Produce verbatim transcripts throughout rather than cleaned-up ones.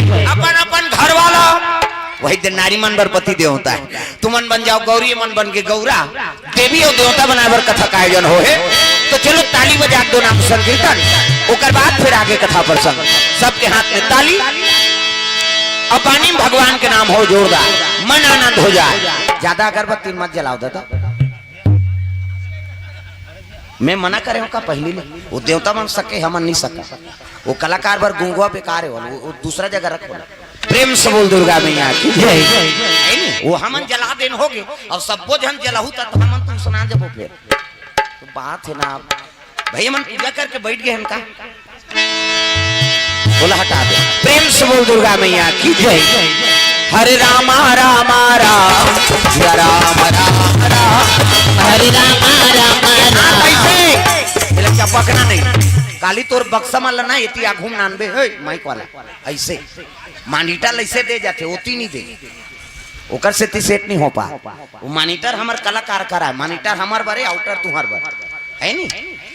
अपन अपन घर वाला, वही दिन नारी मन बर पति देवता हे। तुमन बन जाव गौरी, मन बन के गौरा, देवी अउ देवता बनाए बर कथा का आयोजन होहे। तो चलो ताली बजा के दो नाम संकीर्तन, ओकर बाद फिर आगे कथा प्रसंग। सबके हाथ में ताली, अब बानी में भगवान के नाम हो जोरदार, मन आनंद हो जाए। ज्यादा अगरबत्ती मत जलाव दादा। मैं मना करे हूँ का पहली ले? वो देवता मन सके, हमन नहीं सका। वो कलाकार बर गुंगवा बेकार हे, वो, वो दूसरा जगह रखो ना। प्रेम से बोल दुर्गा मैया की जय। हे नी? वो हमन जला देन होगे, अउ सब्बो झन जलहू त हमन तुम सुना देबो फेर। तो बात हे ना, भैया मन पूजा करके बैठ गए हैं का? बोला हटा दे। प्रेम से बोल दुर्गा मैया की जय। हरे रामा रामा राम, सिया राम राम राम। हरे रामा रामा हाँ, राम। ऐसे। ये लोग चपकना नहीं। काली तोर बक्सा मन ल ना, एती आघू म नानबे, हे, माइक वाला। ऐसे। मॉनिटर ऐसे दे जाथे, ओती नहीं दे। ओकर सेती सेट नहीं हो पा। वो मॉनिटर हमर कलाकार करा हे, मॉनिटर हमर बरे, आउटर तुहर बर। हे नी?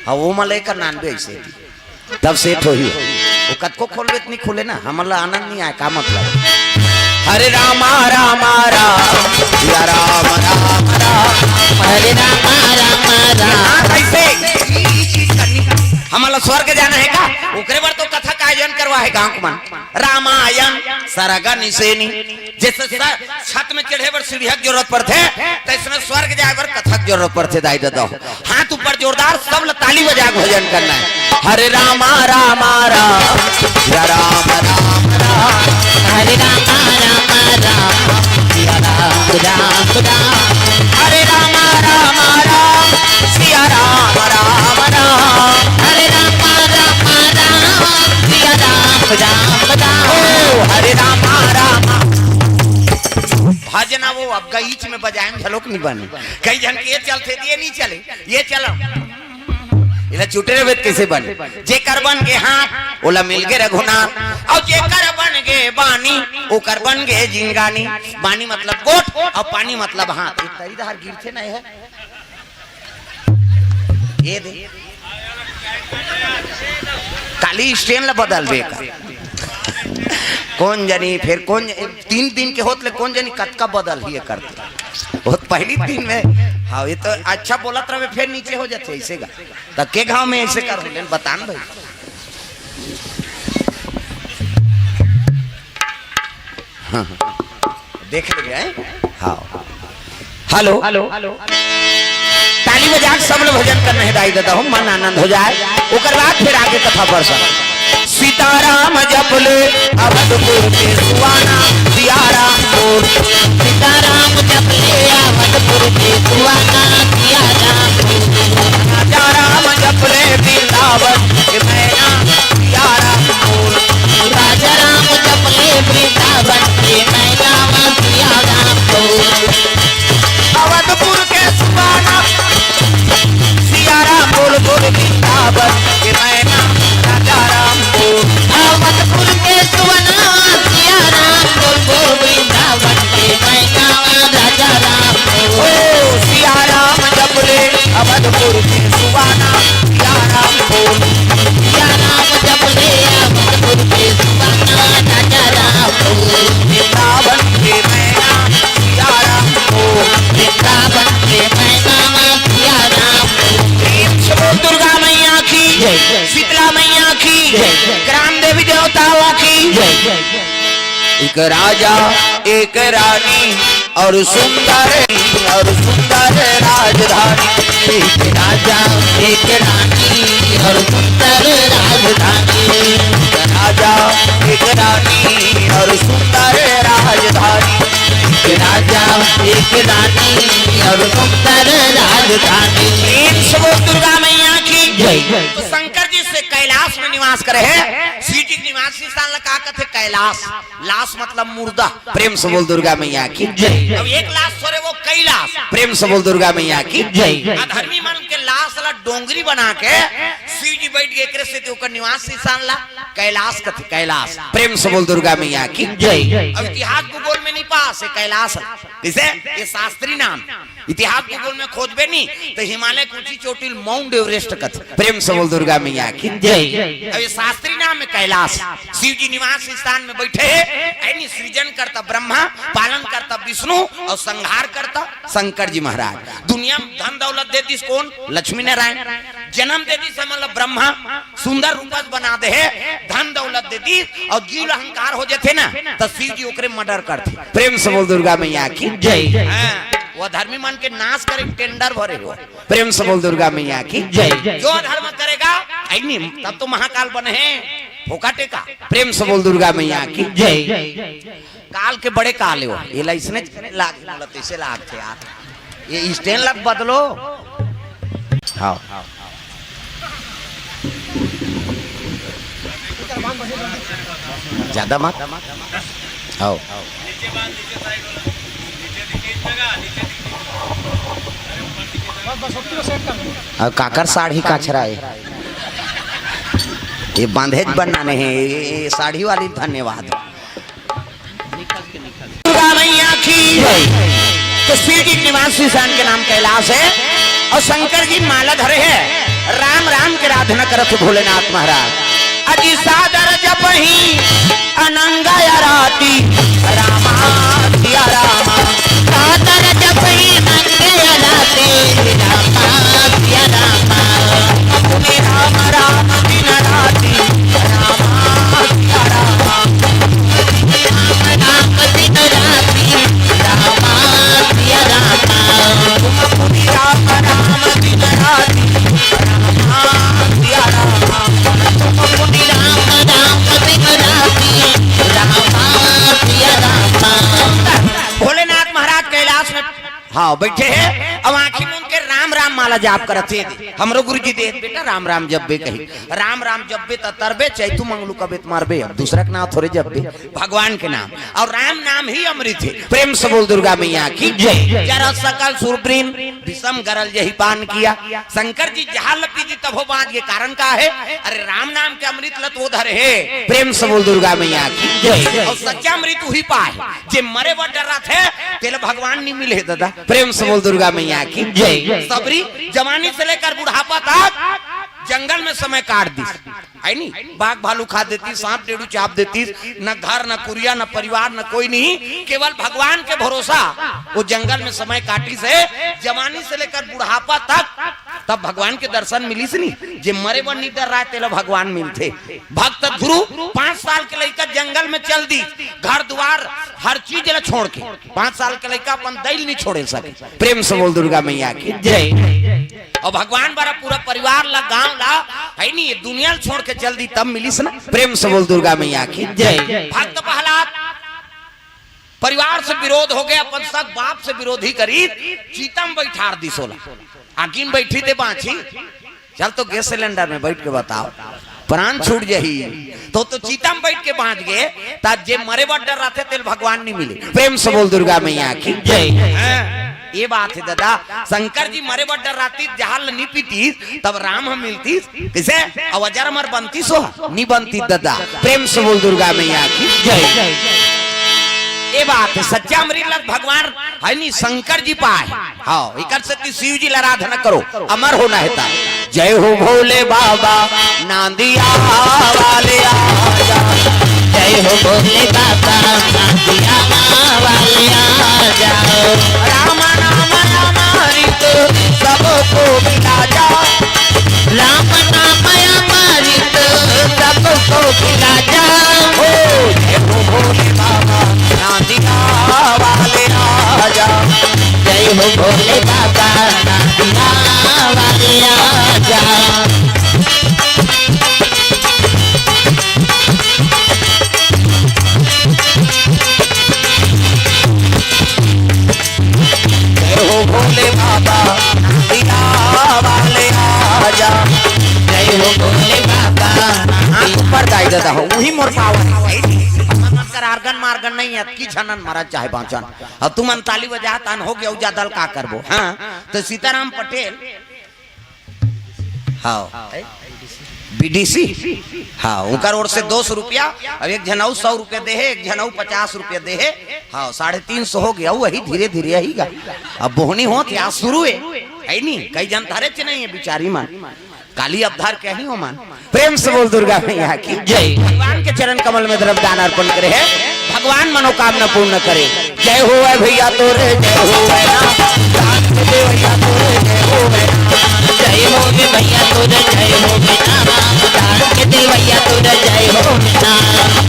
हाँ, वो मन ल एकर नानबे ऐसे। तब सेट होही। वो कतको खोलबे त नहीं खुले ना, हमन ला आनंद नहीं आए, का मतलब? हरे रामा रामा राम, सिया राम राम राम। हरे रामा रामा राम। हाँ, कैसे? ई चीज करनी। हमन ला स्वर्ग जाना हे का? ओकरे बर तो कथा का आयोजन करवा हे गाँव के मन। रामायण सरग निसेनी। जैसे स-, छत में चढ़े बर सीढ़िया के जरूरत पड़थे, तैसने स्वर्ग जाए बर कथा के जरूरत पड़थे, दाई ददा हो। हाथ ऊपर जोरदार, सब ल ताली बजा के भजन करना हे। हरे रामा रामा राम, सिया राम राम राम। हरे रामा रामा राम, सिया राम राम राम। हरे रामा रामा राम, सिया राम राम राम। हरे रामा रामा राम, सिया राम राम राम। ओ हरे रामा रामा। भजना वो अब गईच में बजाए में घलोक नहीं बने। कई झन के ये चलथे, ये नहीं चले, ये चलो। इला छूटे रहे त कैसे बने? जेकर बन गे हाथ, ओला मिल गे रघुनाथ। अउ जेकर बन गे बानी, ओकर बन गे जिंगानी। बानी मतलब गोठ, अउ पानी मतलब हाथ। एक तरी डहर गिरथे ना हे। ये दे। काली स्टैंड ला बदल दे का। कोन जनी, फेर कोन, तीन दिन के होत ले कोन जनी कतका बदल ही करथे। बहुत पहली दिन में, हाँ, ये तो अच्छा बोलत रहे, फेर नीचे हो जाथे ऐसे का। त के गांव में ऐसे कर लेन, बतान भाई। हाँ, हाँ। देख ले गए? हाँ। हेलो। ताली बजा के सब लोग भजन करना हे, दाई ददा हो, मन आनंद हो जाए। ओकर बाद फिर आगे कथा प्रसंग। सीताराम जप ले अवधपुर के सुहाना, सिया राम बोल। सीताराम जप ले अवधपुर के सुहाना, सिया राम बोल। राजा राम जप ले वृंदावन के मैना, सिया राम बोल। राजा राम जप ले वृंदावन के मैना, सिया राम बोल। अवधपुर के सुहाना, सिया राम बोल बोल वृंदावन के मैना, राजा राम बोल। अवधपुर के सुहाना, सिया राम बोल बोल वृंदावन के मैना, राजा राम बोल। ओ सिया राम जप ले अवधपुर के सुहाना, सिया राम बोल। सिया राम जप ले अवधपुर के सुहाना, राजा राम बोल। वृंदावन के मैना, सिया राम बोल। वृंदावन के मैना, सिया राम बोल। प्रेम से बोल दुर्गा मैया की जय। शीतला मैया की जय। ग्राम देवी देवताओं की जय। एक राजा, एक रानी और सुंदर, और सुंदर राजधानी। एक राजा, एक रानी और सुंदर राजधानी। एक राजा, एक रानी और सुंदर राजधानी। एक राजा, एक रानी और सुंदर राजधानी। प्रेम से बोल दुर्गा मैया की जय। तो शंकर जी से कैलाश में निवास करे हे, शिव जी के निवास स्थान ला का कथे? कैलाश। लाश मतलब मुर्दा। प्रेम से बोल दुर्गा मैया की जय। अब एक लाश सोरे वो कैलाश। प्रेम से बोल दुर्गा मैया की जय। अधर्मी मन के लाश ला डोंगरी बना के शिव जी बैठ गए, एकरे से तो ओकर निवास स्थान ला कैलाश कथे, कैलाश। प्रेम से बोल दुर्गा मैया की जय। अब इतिहास भूगोल में नहीं पास हे कैलाश ला। किसे? ये शास्त्री नाम। इतिहास भूगोल में खोजबे नहीं तो हिमालय के ऊंची चोटी ल माउंट एवरेस्ट कथे। प्रेम से बोल दुर्गा मैया की। जय। अब ये शास्त्री नाम है कैलाश, शिव जी निवास स्थान में बैठे है, यानी सृजन करता ब्रह्मा, पालन करता विष्णु और संहार करता शंकर जी महाराज। दुनिया में धन दौलत दे दिस कौन? लक्ष्मी नारायण। जन्म दे दिस मतलब ब्रह्मा, सुंदर रूपस बना दे है, धन दौलत दे दिस और जीव ल अहंकार हो जाथे ना, तो शिव जी ओकरे मर्डर करथे। प्रेम से बोल दुर्गा मैया की। जय। हाँ, वो धर्मी मन के नाश करे टेंडर भरे हो। प्रेम से बोल दुर्गा मैया की। जय। जो धर्म करेगा, ऐ नी, तब तो महाकाल बने हैं, फोकटे का। प्रेम से बोल दुर्गा मैया की। जय। काल के बड़े काल हो, ये ला इसने लाग, बोला तो इसे लाग थे यार, ये स्टैंड लग बदलो। हाँ। ज्यादा मत। आओ। और काकर साड़ी काछरा है, ये बांधे बनना नहीं, ये साड़ी वाली धन्यवाद। दुर्गा मैया की। तो शिव जी के निवास स्थान के नाम कैलाश है और शंकर जी माला धरे है, राम राम के आराधना करत भोलेनाथ महाराज। अजी सादर जपही अनंग आरती, रामा सिया रामा। सादर जपही अनंग आरती, रामा सिया रामा। राम राम दिन राती, रामा सिया रामा। भोलेनाथ महाराज कैलाश में, हाँ, बैठे हैं। अब आंखी मूंद के राम राम माला जाप करत हे। हमरो गुरु जी दे बेटा राम राम जब्बे कही, राम राम जब्बे त तरबे, चैतू मंगलू कबे त मरबे। अब दूसरा के नाम थोड़े जब्बे, भगवान के नाम। और राम नाम ही अमृत है। प्रेम से बोल दुर्गा मैया की। जय। जरा सकल सुरब्रीन विषम गरल जही पान किया। शंकर जी जहां लपी जी तभो बांध के कारण का है? अरे राम नाम के अमृत ल तो धरे है। प्रेम से बोल दुर्गा मैया की। जय। और सच्चा अमृत वही पाए जे मरे बर डरत हे, तेला भगवान नहीं मिले दादा। प्रेम से बोल दुर्गा मैया की। जय। सबरी जवानी से लेकर बुढ़ापा तक जंगल में समय काट दिस, है नी? बाघ भालू खा देती, सांप डेड़ू चाप देती, न घर, न कुरिया, न परिवार, न कोई नहीं, केवल भगवान के भरोसा। वो जंगल में समय काटिस हे, जवानी से लेकर बुढ़ापा तक, तब भगवान के दर्शन मिलिस नी। जे मरे बर नहीं डर रहा है, तेला भगवान मिलथे। भक्त ध्रुव पांच साल के लइका जंगल में चल दिस, घर दुआर हर चीज ला छोड़ के। पांच साल के लइका अपन दई ल नहीं छोड़े सके। प्रेम से बोल दुर्गा मैया की। जय। और भगवान बर पूरा परिवार ला, गांव ला, है नी, ये दुनिया ल छोड़ के चल दिस, तब मिलिस ना। प्रेम से बोल दुर्गा मैया की। जय। भक्त प्रहलाद परिवार से विरोध हो गया, अपन सग बाप से विरोधी करी, चिता म बैठार दिस ओला। आगी म बैठी ते बांची, चल तो गैस सिलेंडर में बैठ के बताओ, प्राण छूट जाही। तो, तो चिता म बैठ के बांच गे, ता जे मरे बर डर रथे, तेला भगवान नहीं मिले। प्रेम से बोल दुर्गा मैया की। जय। हाँ, ये बात है दादा। शंकर जी मरे बर डर रहितिस, जहर ल नहीं पीतिस, तब राम ह मिलतिस। कैसे? अब अजर अमर बनतिस हो? नहीं बनतिस दादा। प्रेम से बोल दुर्गा मैया की। जय। ये बात है, सच्चा अमृत ल भगवान है नी, शंकर जी पाए। हाँ, एकर सेती शिव जी ल आराधना करो, अमर होना है ता। जय हो भोले बाबा, नांदिया वाले आजा। जय हो भोले बाबा, नांदिया वाले आजा। राम नाम अमृत सबको पिला जा। राम नाम अमृत सबको पिला जा। हो जय हो भोले बाबा, नांदिया वाले आजा। जय हो भोले बाबा, नांदिया वाले आजा। जय हो भोले बाबा, नांदिया वाले आजा। जय हो भोले बाबा। हाथ ऊपर दाई दादा हो, वही मोर पावर है। कर आर्गन मार्गन नहीं है, की झनन मरन चाहे बांचन। अब तुमन ताली बजा, तान हो गया, ज्यादा का करबो? हाँ, तो सीताराम पटेल, हाँ, बीडीसी, हाँ, उनकर ओर से दो सौ रुपया, अब एक झन अउ सौ रुपया दे हे, एक झन अउ पचास रुपया दे हे, हाँ, साढ़े तीन सौ हो गया, वही धीरे धीरे आही गा। अब बोहनी होत हे, आज शुरू हे, है नी? कई जन धरे च नहीं हे बिचारी मन, काली अब धर के ही हो मन। प्रेम से बोल दुर्गा मैया की जय। भगवान के चरण कमल में द्रव्य दान अर्पण करे हे, भगवान मनोकामना पूर्ण करे। जय होवै भैया तोरे, जय होवै ना। दान के देवैया तोरे, जय होवै ना। जय होवे भैया तोरे, जय होवे ना। दान के देवैया तोरे, जय होवे ना।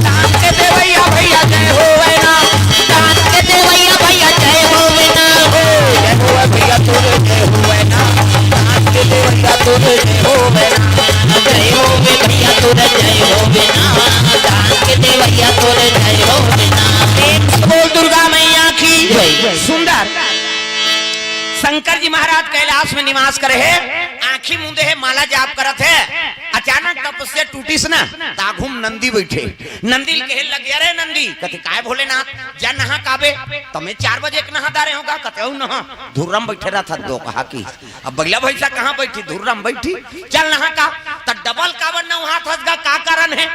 दान के देवैया भैया, जय होवै ना। दान के देवैया भैया, जय होवे ना। जय होवै भैया तोरे, जय होवै ना। दान के देवैया तोरे, जय होवै ना। जय होवे भैया तोरे, जय होवे ना। दान के देवैया तोरे, जय होवे ना। प्रेम से बोल दुर्गा मैया की जय। सुंदर। शंकर जी महाराज कैलाश में निवास करे हे, आँखी मूंदे हे, माला जाप करत हे। अचानक तपस्या टूटिस ना, त आघू म नंदी बइठे। नंदी ल कहे लगे, "अरे नंदी," कथे, "काय भोलेनाथ?" "जा नहा के आबे।" "त मैं चार बजे के नहा डारे हंव गा?" कथे, "अउ नहा, धुर्रा म बइठे रहिथस दोकहा की।" अब बइला भइसा कहाँ बइठही, धुर्रा म बइठही, "चल नहा के आ।" "त डबल काबर नहाथस गा, का कारण हे?"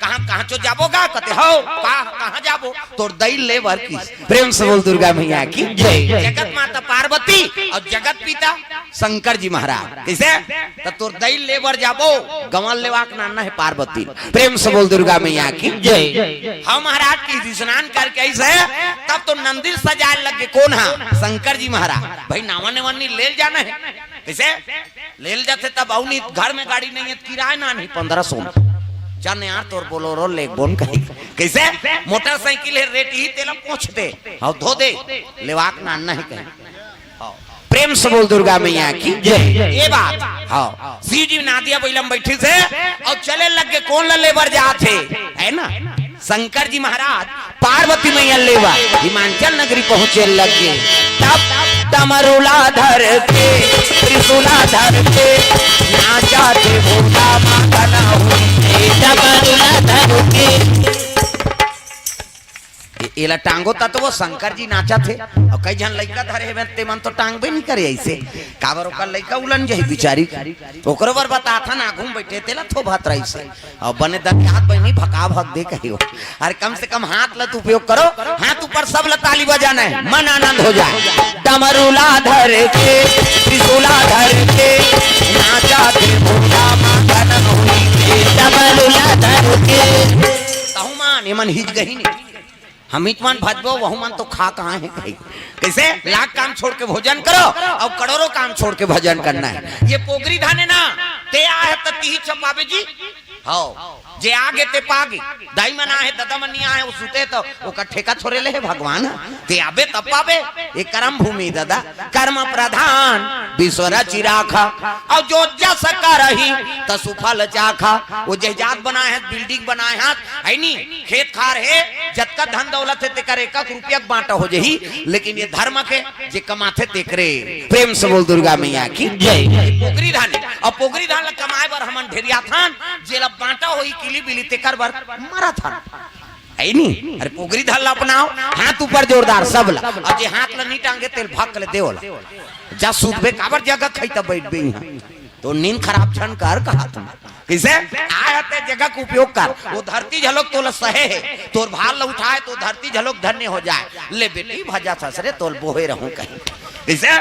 "कहाँ, कहाँ चो जाबो गा?" कथे, "हव, का, कहाँ जाबो?" "तोर दई ल ले बर किहिस।" प्रेम से बोल दुर्गा मैया की जय। जगत माता पार्वती अउ जगत पिता शंकर जी महाराज। कइसे? "त तोर दई ल ले बर जाबो।" गंवा ल लेवा के लानना हे पार्वती। प्रेम से बोल दुर्गा मैया की जय। हाँ महाराज, किहिस स्नान करके आइस हे, तब तो नंदी ल सजाय लगे। कोन हा? शंकर जी महाराज। भाई नावा नेवा ल नइ, ले ल जाना हे। कइसे? ले ल जाथे तब अउ नहीं, घर में गाड़ी नहीं हे, किराया लानही पंद्रह सौ में। चल यार, तोर बोलेरो लेगबो न कही। कइसे? मोटरसाइकिल हे, रेट ही तेला पोंछथे। हव, धो दे, लेवा के लानना हे कही। हव। प्रेम से बोल दुर्गा मैया की जय। ये बात। हव। शिव जी नंदिया बइला म बइठिस हे अउ चले लगे, कोन ल ले बर जात हे, है ना? शंकर जी महाराज पार्वती मैया ल ले बर हिमांचल नगरी पहुंचे लगे। तब डमरू ला धर के, त्रिशूल ला धर के, नाचथे भोला मगन होई के। डमरू ला धर के। ए-, एला टांगो त तो वो शंकर जी नाचथे। अउ कई झन लइका धरे हेवय, ते मन तो टांगबे नइ करे अइसे। काबर ओकर लइका उलन जाही बिचारी। ओकरो बर बताथन, आघू म बइठे तेला थोभत रहिस हे। अउ बने दतियात बहिनी भका भक दे कहियो। अरे कम से कम हाथ ल तो उपयोग करो, हाथ ऊपर सब ल ताली बजाना हे, मन आनंद हो जाय। डमरू ला धर के, त्रिशूल ला धर के, नाचथे भोला मगन होई के। डमरू ला धर के। तहु मन, ये मन हिच गही नहीं। हम इच मन भजबो, वहू मन तो खा कहाँ हे कही। कइसे? लाख काम छोड़ के भोजन करो अउ करोड़ों काम छोड़ के भजन करना हे। ये पोगरी धन हे ना, ते आहे त तिही छपाबे जी। हव, जे आगे ते पागे। दाई मन आहे, ददा मन नइ आहे, वो सुते त ओकर ठेका थोरे ले हे भगवान। ते आबे तब पाबे। ये कर्म भूमि ददा, कर्म प्रधान विश्व रचि राखा। अउ जो जस करही तसु फल चाखा। वो जहिजात बनाय हे, building बनाय हे, है नी? खेत खार हे, जतका धन दौलत हे, तेकर एक एक रुपया के बांटा हो जाही, लेकिन ये धर्म के जे कमाथे तेकरे। प्रेम से बोल दुर्गा मैया की जय। पोगरी धन, अउ पोगरी धन ल कमाय बर हमन ढेरियाथन, जेला बांटा होही किली बिली तेकर बर मरथन। है नी? अरे पोगरी धन ल अपनाव, हाथ ऊपर जोरदार सब ल, अउ जे हाथ ल नइ टांगे तेल भक ले देवल। जा सूतबे काबर जगह खाई तब बइठबे इहाँ। तो नींद खराब झन कर कहा तुम। कइसे? आय ते जगह के उपयोग कर। वो धरती झलोक तोला सहे हे। तोर भार ल उठाय तो धरती झलोक धन्य हो जाय। ले बेटी भजा ससरे तोल बोहे रहूं कही। कइसे?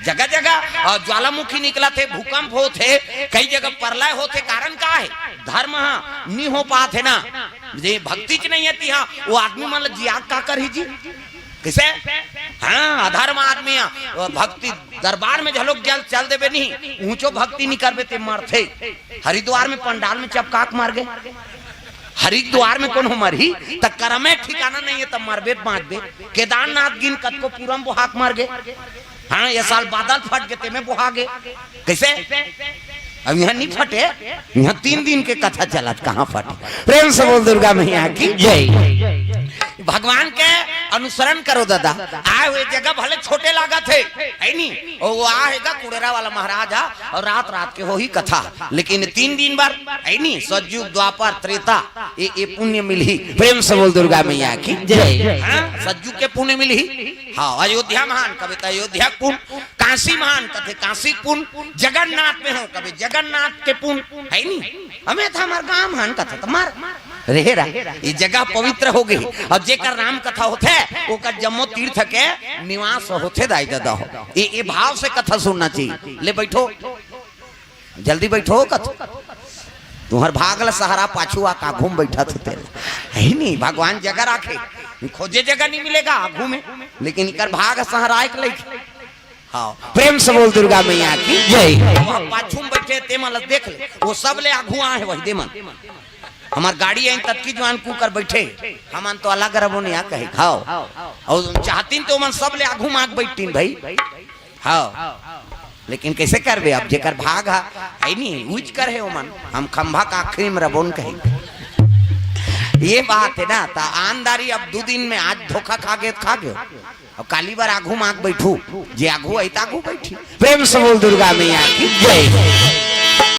जगह जगह, अ, ज्वालामुखी निकलथे, भूकंप होथे, कई जगह प्रलय होथे, कारण का हे? धर्म ह नी हो पात हे ना। जे भक्ति च नइ हे तिहा, वो आदमी मन ल जिया का करही जी? कइसे? हाँ, अधर्म आदमी ह, वो भक्ति दरबार में झलोक जल चल देबे नहीं, ऊंचो भक्ति नइ करबे ते मरथे। हरिद्वार में पंडाल में चपका के मर गे। हरिद्वार में कोनो मरही, त करमे ठिकाना नइ हे, त मरबे त बांचबे। केदारनाथ गिन कतको पूरा म बोहा के मर गे। हाँ, ये साल बादल फट गे, तेमे बोहा गे। कइसे? अब इहाँ नइ फटे, इहाँ तीन दिन के कथा चलत, कहाँ फटे? प्रेम से बोल दुर्गा मैया की जय। भगवान के अनुसरण करो दादा। आय हुए जगह भले छोटे लागत हे, है नी? ओ, वो आहे गा कुड़ेरा वाला महाराज हा, अउ रात रात के होही कथा, लेकिन तीन दिन बर, है नी? सतयुग, द्वापर, त्रेता, ये, ये पुण्य मिलही। प्रेम से बोल दुर्गा मैया की जय। हाँ, सतयुग के पुण्य मिलही। हाँ, अयोध्या महान कबे त अयोध्या के पुण्य, काशी महान कथे काशी के पुण्य, जगन्नाथ में हो कबे जगन्नाथ के पुण्य, है नी? हमें त हमर गांव महान कथे त मार रहे रहा, ये जगह पवित्र हो गई। और जेकर राम कथा होथे, ओकर जम्मो तीर्थ के निवास होथे, दाई ददा हो। ये, ये भाव से कथा सुनना चाहिए। ले बैठो, जल्दी बैठो कथा। तुम्हर भाग ल सहरा पाछू आ आघू में बैठा थे तेल। है नहीं, भगवान जगह राखे, खोजे जगह नहीं मिलेगा आघू में, लेकिन इकर भाग सहरा एक लइक। हाँ, प्रेम से बोल दुर्गा मैया की जय। वहाँ पाछू में बैठे ते मन ल देख ले, वो सब ले आघू आए वही दे मन। हमार गाड़ी आई ततकी जवान कुकर बैठे, हमन तो अलग रबो नहीं आ कहे खाओ। और चाहतीन तो मन सब ले आघू माग बैठतीन भाई। हाँ, लेकिन कैसे करबे, अब जेकर भाग हा, है नहीं, उज कर है ओमन। हम खंभा का आखिरी में रबोन कहे। ये बात है ना, ता आनदारी अब दो दिन में, आज धोखा खा गए तो खा गए, अब काली बार आघू माग बैठू, जे आघू आई ता आघू बैठी। प्रेम से बोल दुर्गा मैया की जय।